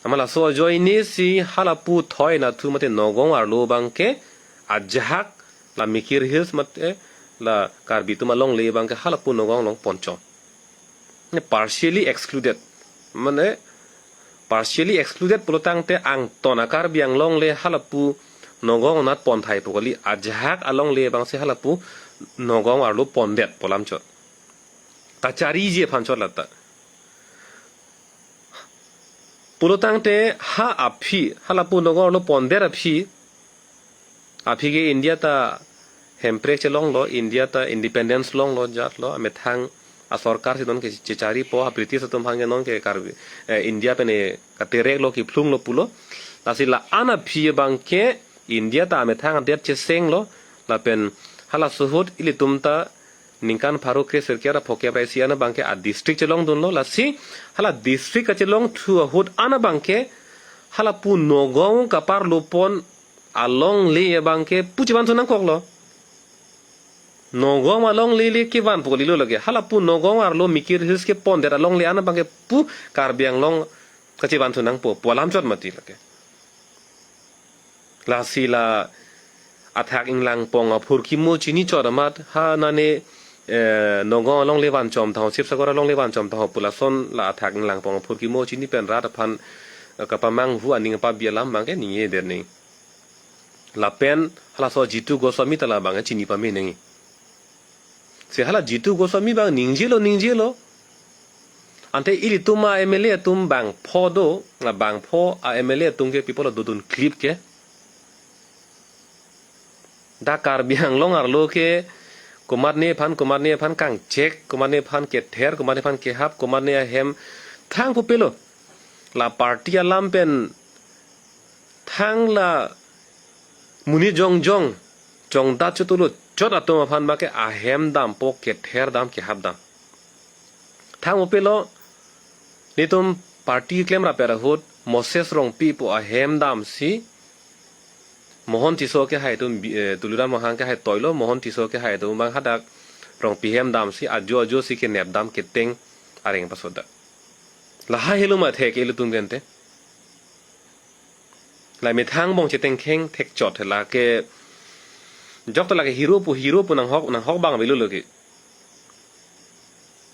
Amat laso ajoine si halapu thoi nathu mate Nagaon arlo abangke ajahak la Mikir Hills mate la Karbi atum alongle abangke halapu Nagaon along ponchom. Ne partially excluded. Mane partially excluded pulotangte angton a-Karbi Anglong le halapu Nagaon anat ponthai pu kali, ajahak alongle abangsi halapu Nagaon arlo pondet pu alam chot. Kachariji aphan chot lata. Pulotangte ha aphi, halapu Nagaon arlo pondet aphi, aphi ke India ta hemprek chelonglo, India ta independence longlo, jatlo, amethang asorkar si non ke checharipo, ha British atum aphan ke non ke Karbi, eh, India pen e katerek lo, kephlung lo pulo. Lasi la-an aphi abangke India ta amethang adet chesenglo, lapen halaso ahut ilitum ta ningkan pharo kre sirkep ra phokep ra isi an abangke a-district chelongdunlo, lasi hala district kachelongthu ahut an abangke halapu Nagaon kaparlo pon alongle abangke pu chevan thu nangkoklo. Nagaon alongle le kevan pu kalilo lake. Halapu Nagaon arlo Mikir Hills kepondet alongle an abangke pu Karbi Anglong kachevan thu nangpo pu alam chot mati lake. Lasi la athak inglangpong aphurkimo chini chot amat ha nane, eh, Nagaon alongle vanchom tangho, Sibsagar alongle vanchom tangho pu lason la athak inglangpong aphurkimo chini pen rat aphan, eh, kapamanghu aning apabi alam abangke ningjedet nangji. Lapen halaso Jitu Goswami ta labang chini pame nangji. Si hala Jitu Goswami abang ningjelo, ningjelo. Ante ilitum a-M L A atum bangpho do, na bangpho a-M L A atum ke people dodun klip ke. Dak Karbi Anglong arlo ke komatne aphan, komatne aphan kangchek, komatne aphan kether, komatne aphan kehap, komatne ahem thang kopilo. La party alam pen thang la monit jongjong, jongdat chotulu chot atum aphan abangke ahem dampo, kether dam, kehap dam. Thang kopilo, netum party klem rapet ahut Moses Rongpi pu ahem damsi Mohon Tisso kehai atum bi-, eh, Tuliram Ronghang kehai toilo, Mohon Tisso kehai atum abang hadak Rongpi ahem damsi ajo ajo si kenep dam keteng areng pasoda. Lahai helo ma thek ilitum gente. La methang bong chetengkheng thekchot lake. Jokta lake hero pu, hero pu nanghok, nanghok abang avelo lake.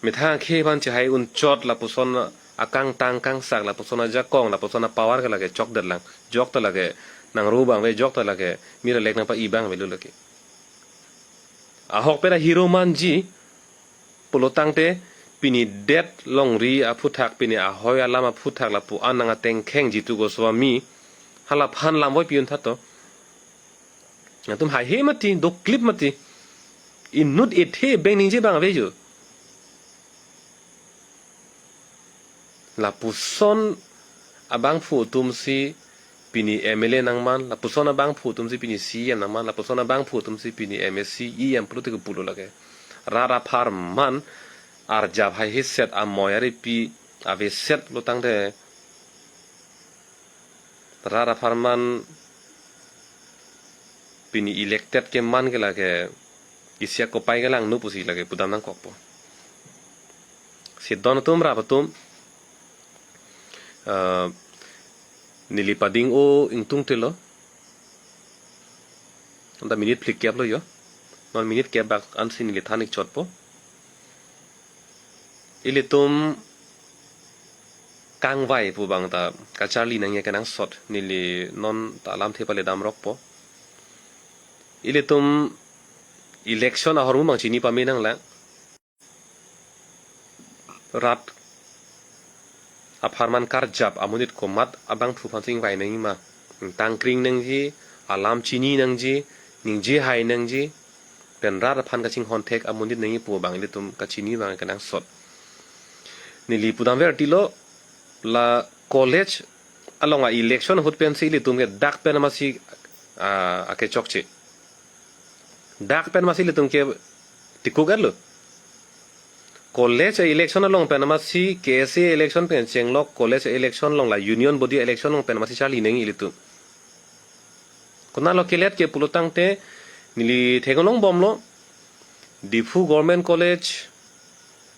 Methang akhei aphan chehai unchot lapuson akangtang kangsak, lapuson ajakong, lapuson apower ke lake chokdet lang. Jokta lake nangro abang ave, jokta lake mir alek nangpa-i abang avelo lake. Ahokpet a-hero manji pulotangte pini det longri aphuthak, pini ahoi alam aphuthak lapu-an nangtengkheng Jitu Goswami, halaphan lamvoi pi-un tha to. Latum haihe mati, doklip mati. Inut ethe beng ningje abang avejo. Lapuson abangphu atumsi pini M L A nangman, lapuson abangphu atumsi pini C E M nangman, lapuson abangphu atumsi pini M A C, E M pulote kepulo lake. Rat apharman arjap haiheset, amoi aripi aveset pulotangte rat apharman pini elected keman ke lake isi akopai kelangno pusi lake pudam nangkokpo. Si don atum rap atum, eh, neli pading-o ingtungtelo. Anta minute phlikep lo jo. Non minute kep bak ansi neli than-ik chotpo. Ilitum kangvai pu abang ta kacharli nangji kenangsot, neli non ta alamthe pale damrokpo. Ilitum election ahormu abang chini pame nanglang. Rat apharman karjap amonit komat abangphu aphansi ingvai nangji ma. Ingtangkring nangji, alam chini nangji, ningje hai nangji, pen rat aphan kachinghon thek amonit nangji pu abang ilitum kachini abang kenangsot. Neli pudamvertilo, la college along a-election ahut pensi ilitum ke dak pen amatsi, ah, akechokche. Dak pen amatsi ilitum ke tikuk-etlo. College election along pen amatsi, K S A election pen chenglok, college election along la union body election along pen amatsi charli nangji ilitum. Konatlo kelet ke pulotangte neli theklongbomlo, Diphu Government College,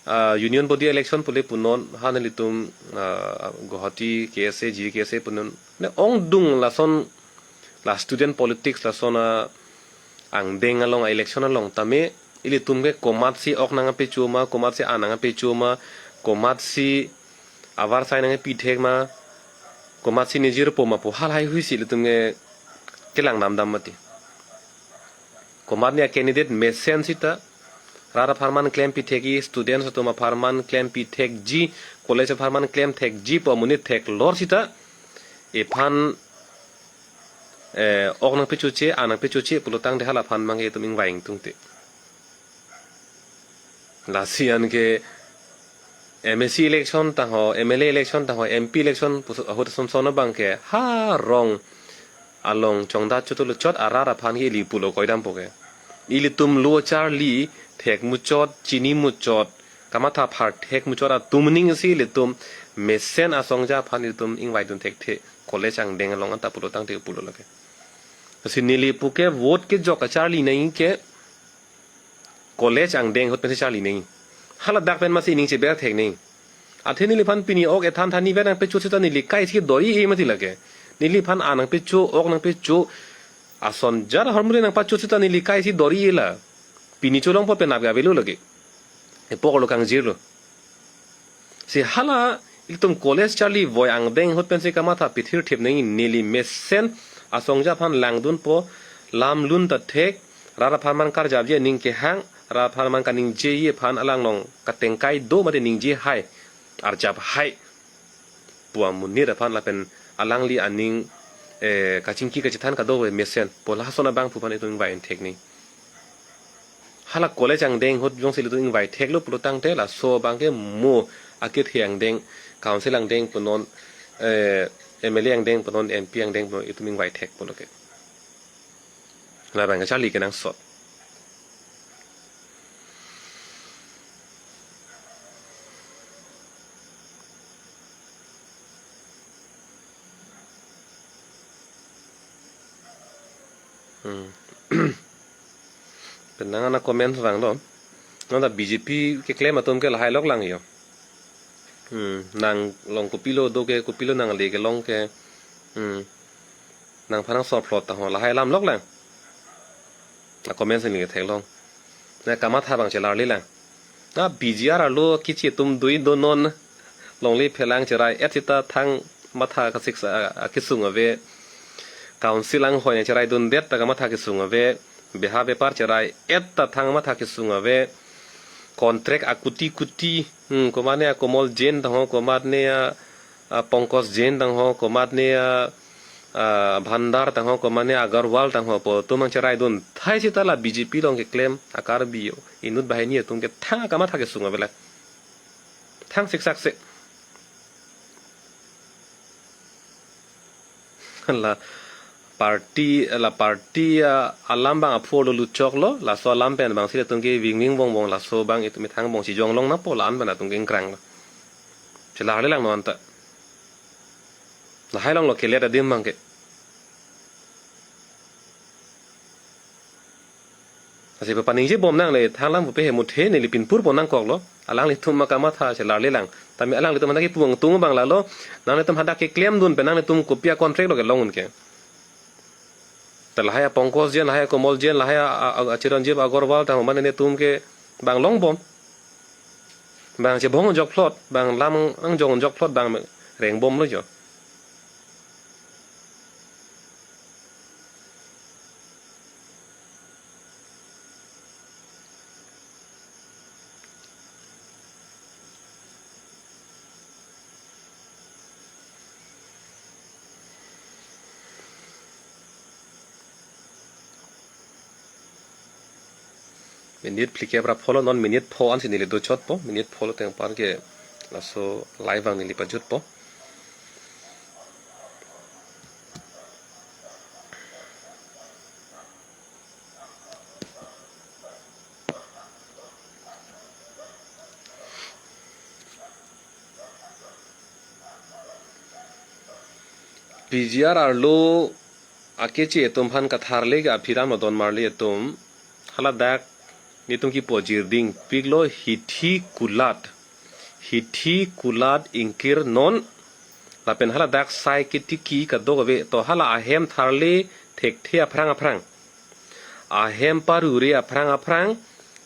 ah, union body election pule punon, ha nelitum, ah, Guwahati K S A, G K S A punon. Ne ongdung lason, la student politics lason, ah, angdeng along, election along tame ilitum ke komatsi ok nangpecho ma, komatsi an nangpecho ma, komatsi avarsai nangpithek ma, komatsi nejirpo ma pu halahai huisi ilitum ke kelang damdam mati. Komatne a-candidate mesen sita, rat apharman klempithekji, students atum apharman klempithekji, college apharman klemthekji pu amonit theklor sita, iphan, eh, ok nangpechoche, an nangpechoche pulotangte halaphan abangke itum ingvai ingtungte. Lasi anke M A C election tangho, M L A election tangho, M P election puso ahut son son abangke ha rong along chongdat chotuluchot arat aphan ke ili pulo koidampo ke. Ilitum lo charli thek muchot, chini muchot, kamatha phar thek muchot atum ning si ilitum mesen asongja aphan ilitum ingvaidun thekthe, college angdeng along anta pulotangte pulo lake. Si neli puke vote kejok kacharli nangji ke college angdeng ahut pensi charli nangji. Haladak pen masi ining cheber thek nangji. Athe neliphan pini ok ethan thani vet nangpecho sita neli kaisi dori-e mati lake. Neliphan an nangpecho, ok nangpecho, asonjat ahormu nangpacho sita neli kaisi dori-e la. Pini cholongpo penap ke avelo lake. Epok lo kangjirlo. Si hala ilitum college charli voi angdeng ahut pensi kamatha pithir thip nangji, neli mesen asongja aphan langdunpo, lam lun ta thek, rat apharman karjapji aning kehang, rat apharman kaningjeji aphan alang along katengkai do mate ningje hai, arjap hai pu amonit aphan lapen alangli aning, eh, kachingki kachethan kadokave mesen pu lason abangphu aphan itum ingvai thek nangji. Hala college angdeng ahut jongsi ilitum ingvai theklo pulotangte laso abangke mo akethe angdeng, council angdeng punon, eh, M L A angdeng punon, M P angdeng punon itum ingvai thek pulo ke. Labang kacharli kenangsot. Hmm. Penang ana comment vanglo. Nonta B J P keklem atum ke lahai lok lang jo. Hmm. Nang long kopilo do ke, kopilo nang le kelong ke. Hmm. Nangphan nang sor plot tangho lahai alam lok lang. A-comment si neli theklong. Na kamatha abang chelarli lang. Na P G R arlo keche atum dui do non. Longle phelang cherai-et sita thang matha kasik sa, a, kesung ave. Council anghoi nangcheraidundet ta kamatha kesung ave. Beha bepar cherai-et ta thang matha kesung ave. Contract akuti kuti, hmm, komatne a-Komol Jain tangho, komatne a, a-Pankaj Jain tangho, komatne a, a-Bhandar tangho, komatne a-Agarwal tangho pu atum nangcheraidun thai sita la B J P along keklem a-Karbi inut banghini atum ke thang akamatha kesung ave la. Thang siksak se. La party, la party, ah, alam abang aphu arlo lutchoklo, laso alam pen abang si ilitum ke vingving vongbong, laso abang itum methang bong si jonglong nangpo la-an pen atum ke ingkranglo. Chelarli lang non ta. Lahai longlo kelet adim abangke. Lasi papaningje bom nangle, thang alam pupe he muthe neli pinpur pon nangkoklo. Alanglitum ma kamatha chelarli lang. Tame alanglitum hadak kepu angtung abang lalo. Nanglitum hadak keklemdun pen nanglitum kopi a-contract lo kelong un ke. Ta lahai a-Pankaj Jain, lahai a-Komol Jain, lahai a, a, a-Chiranjeev Agarwal tangho mane netum ke bang long bom. Bang chebong jok plot, bang lam angjong jok plot bang reng bomlo jo. Minute phlikep ra pholo, non minute pho ansi neli dochotpo, minute pholo teng aphan ke laso live abang neli pajutpo. P G R arlo akeche atum aphan katharle ke aphiram lo don marli atum haladak Netum kipu ajirding piklo hithi kulat. Hithi kulat ingkir non. Lapen hala dak sai ketiki kadokave to hala ahem tharle thekthe aphrang aphrang. Ahem parure aphrang aphrang.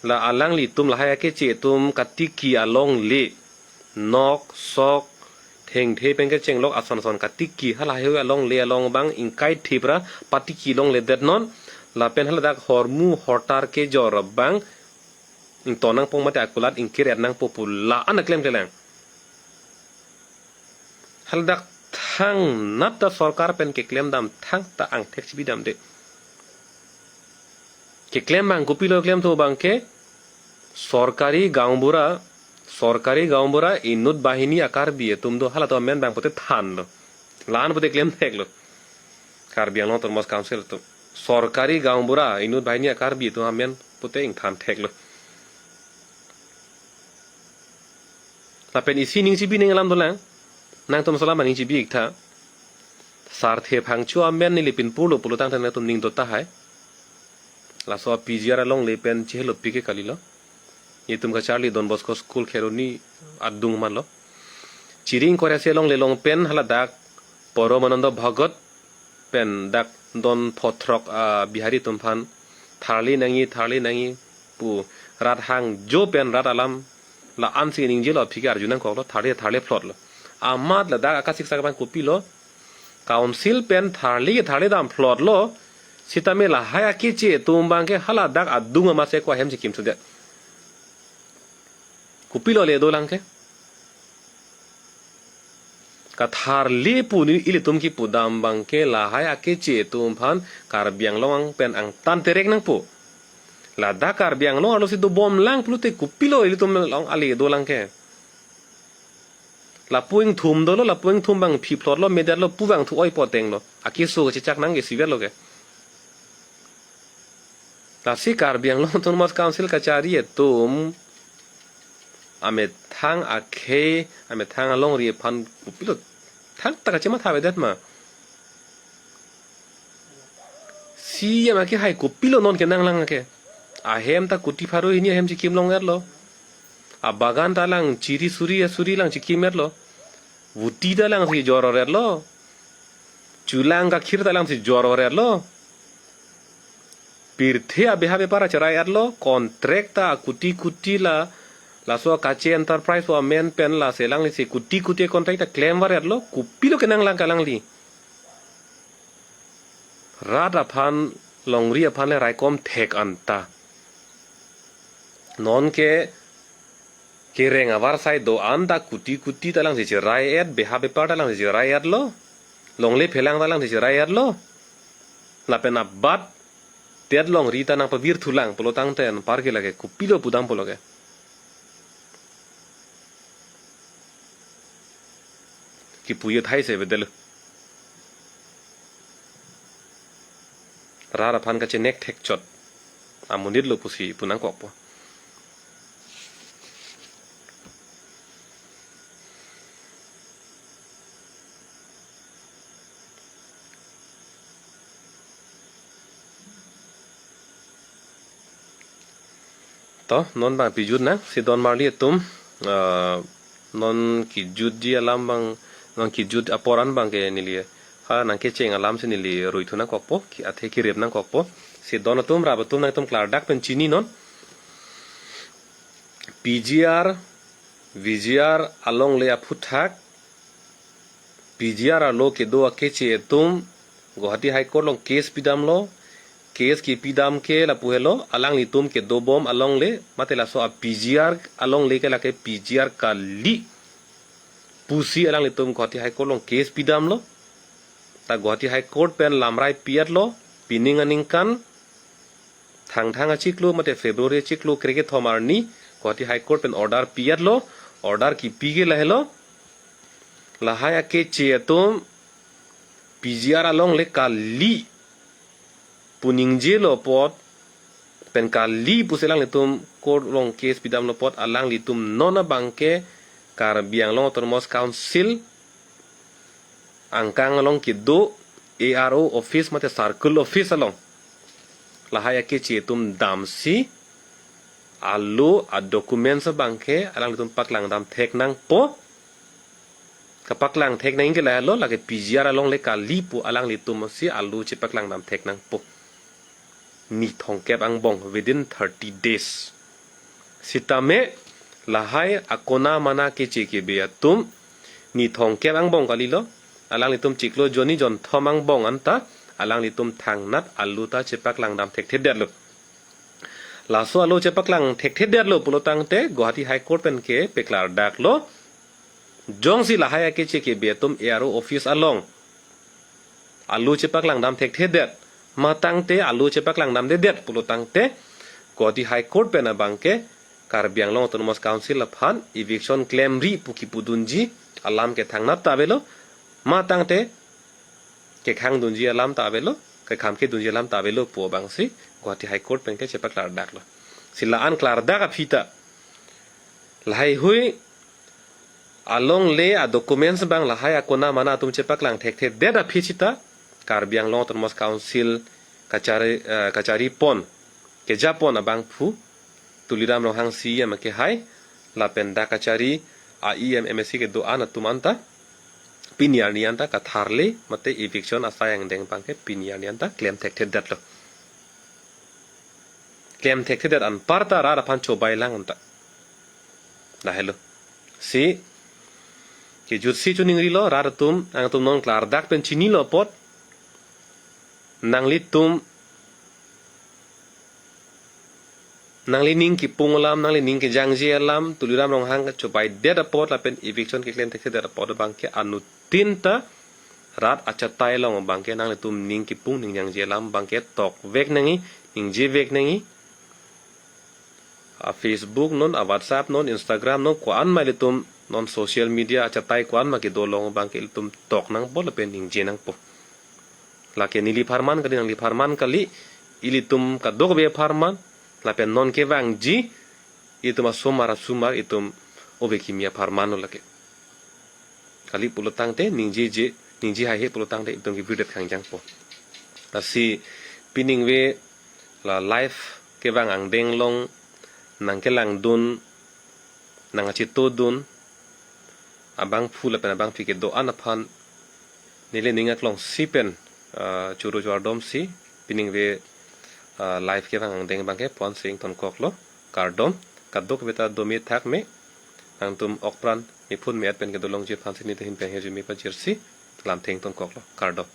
La alanglitum lahai akeche atum katiki alongle. Nok, sok, thengthe pen kechenglok ason ason katiki hala haihui alongle along abang ingkai thipra patiki longledet non. Lapen hala dak hormu hortar kejor abang ington nangpo mate akulat ingkir-et nangpo pu la-an aklem kelang. Hala dak thangnat ta sorkar pen keklem dam thangta angthek chibi damde. Keklem abang kopilo klemthu abang ke sorkari gaonbura, sorkari gaonbura inut bahini a-Karbi atum do halatum amen abang pute thanlo. La-an pute klemtheklo. Karbi Anglong Autonomous Council atum. Sorkari gaonbura inut bahini a-Karbi atum amen pute ingthantheklo. Lapen isi ning chibi ning alam dolang. Nangtum salam ning chibi iktha. Sarthe Phangcho amen neli pinpurlo pulo tangte nangtum ning dot tahai. Laso P G R alongle pen chehelo pike kalilo. Itum kacharli Don Bosco School Kheroni adung manlo. Chiring korasi alongle along pen hala dak Paramananda Bhagat pen dak don pho throk a-Bihari atum aphan tharle nangji, tharle nangji pu rat hangjo pen rat alam la-ansi ningjelo aphi ke arju nangkoklo, tharle tharle phlotlo. Amat ladak akasiksak abang kopilo, council pen tharle tharle dam phlotlo, sitame lahai akeche atum abang ke hala dak adung amatsi ko ahem chikim sudet. Kopilo le dolang ke. Katharle pu neli ilitum kipu dam abang ke lahai akeche atum aphan Karbi Anglong pen angtan terek nangpo. Ladak Karbi Anglong arlosi dobomlang pulote kopilo ilitum along ale dolang ke. Lapu ingthum dolo, lapu ingthum abang phi phlotlo, medetlo, pu abang thu oi potenglo. Akeso kachechak nang ke sivetlo ke. Lasi Karbi Anglong Autonomous Council kachari atum amethang akhei, amethang alongri aphan kopilo thangta kachematha avedet ma? Si yam ake hai kopilo non kenanglang ke. Ahem ta kuti pharo hini ahem chikim long-etlo. Abagan ta lang chiri suri asuri lang chikim-etlo. Vuti ta langsi jor-or-etlo. Chulang kakhir ta langsi jor-or-etlo. Pirthe abeha bepar acherai-etlo. Contract ta kuti kuti la, laso Kache Enterprise pu amen pen lasi alanglisi kuti kuti contract ta klem var-etlo. Kopilo kenanglang ke alangli. Rat aphan, longri aphan le raikom thek anta. Non ke kereng avarsai do-an ta kuti kuti ta langsi cherai-et, beha bepar ta langsi cherai-etlo. Longle phelang ta langsi cherai-etlo. Lapen abat det longri ta nangpavir thulang pulo tangte anpar ke lake kopilo pudam pulo ke. Kipu ye thai se bedel. Rat aphan kachenek thekchot amonitlo pusi pu nangkokpo. To, non abang pijut nang, si don marli atum, ah, non kijutji alam abang, non kijut apor an abang ke neli, ha nangkecheng alamsi neli ruithu nangkokpo, ki athe kirip nangkokpo. Si don atum, rap atum nangtum klardak pen chini non. P G R, V G R alongle aphuthak, P G R arlo kedo akeche atum Guwahati High Court along case pidamlo, case kipidam ke lapu helo, alanglitum kedobom alongle, mate laso a-P G R alongle ke lake P G R kali pusi alanglitum Guwahati High Court along case pidamlo, ta Guwahati High Court pen lamrai pi-etlo, pining aningkan, Thangthang achiklo mate February achiklo krekethom arni Guwahati High Court pen order pi-etlo, order kipi ke lahelo. Lahai akeche atum P G R alongle kali pu ningjelo apot pen kali pusi alanglitum court along case pidamlo apot alanglitum non abang ke Karbi Anglong Autonomous Council angkang along kedo A R O office mate circle office along lahai akeche atum damsi alo a-documents abangke alanglitum paklangdam thek nangpo. Kapaklang thek nang ke lahelo, lake P G R along le kali pu alanglitum si alo chepaklangdam thek nangpo. Ni thomkep angbong, within thirty days. Sitame lahai akona mana keche kebe atum ni thomkep angbong kalilo, alanglitum chiklo jonni jonthom angbong anta alanglitum thangnat alo ta chepaklangdam thekthedetlo. Laso alo chepaklang thekthedetlo pulo tangte Guwahati High Court pen ke peklardaklo. Jongsi lahai akeche kebe atum A R O office along alo chepaklangdam thekthedet, ma tangte alo chepaklangdamdedet pulo tangte Guwahati High Court pen abangke Karbi Anglong Autonomous Council aphan eviction klemri pu kipudunji alam ke thangnat ta avelo, ma tangte kekhang dunji alam ta avelo, kekham kedunji alam ta avelo pu abangsi Guwahati High Court pen ke chepaklardaklo. Si la-an klardak aphi ta lahaihui alongle a-documents abang lahai akona mana atum chepaklang thekthedet aphi sita Karbi Anglong Autonomous Council kachari, eh, kachari pon, keja pon abangphu Tuliram Ronghang C E M akehai lapen dak kachari a-E M, M A C kedo-an atum anta pini arni anta katharle mate eviction asai angdeng abangke pini arni anta klem thekthedetlo. Klem thekthedet anpar ta rat aphan chobailang anta. Lahelo. Si kejutsi choningrilo, rat atum, nangtum non klardak pen chinilo apot, nanglitum, nanglining kipung alam, nanglining kejangje alam, Tuliram Ronghang kachobaidet apot lapen eviction keklem thekthedet apot abangke anuttin ta rat achatai along abangke nanglitum ning kipung ning jangje alam abangke tokvek nangji, ningjevek nangji. A-Facebook non, a-WhatsApp non, Instagram non, ko-an ma ilitum non social media achatai ko-an ma kedo along abangke ilitum tok nangpo lapen ningje nangpo. Lake neli apharman kali, nangli apharman kali, ilitum kadokave apharman, lapen non kevangji, ilitum asomar asomar, itum ove kimi apharmanlo lake. Kali pulo tangte ningjeje, ningje haihe pulo tangte itum kebirdet khangjangpo. Lasi piningve la live kevang angdeng along nangkelangdun, nangkachetongdun abangphu lapen abangphi kedo-an aphan neli ning aklongsi pen, ah, choro chovardomsi piningve, ah, live kevang angdeng abangke pu-ansi ingtonkoklo, kardom. Kadokave ta dome thakme, nangtum okpran miphun me-at pen kedolongji aphansi neli ta hin pen hirjume pajirsi lamthe ingtonkoklo, kardom.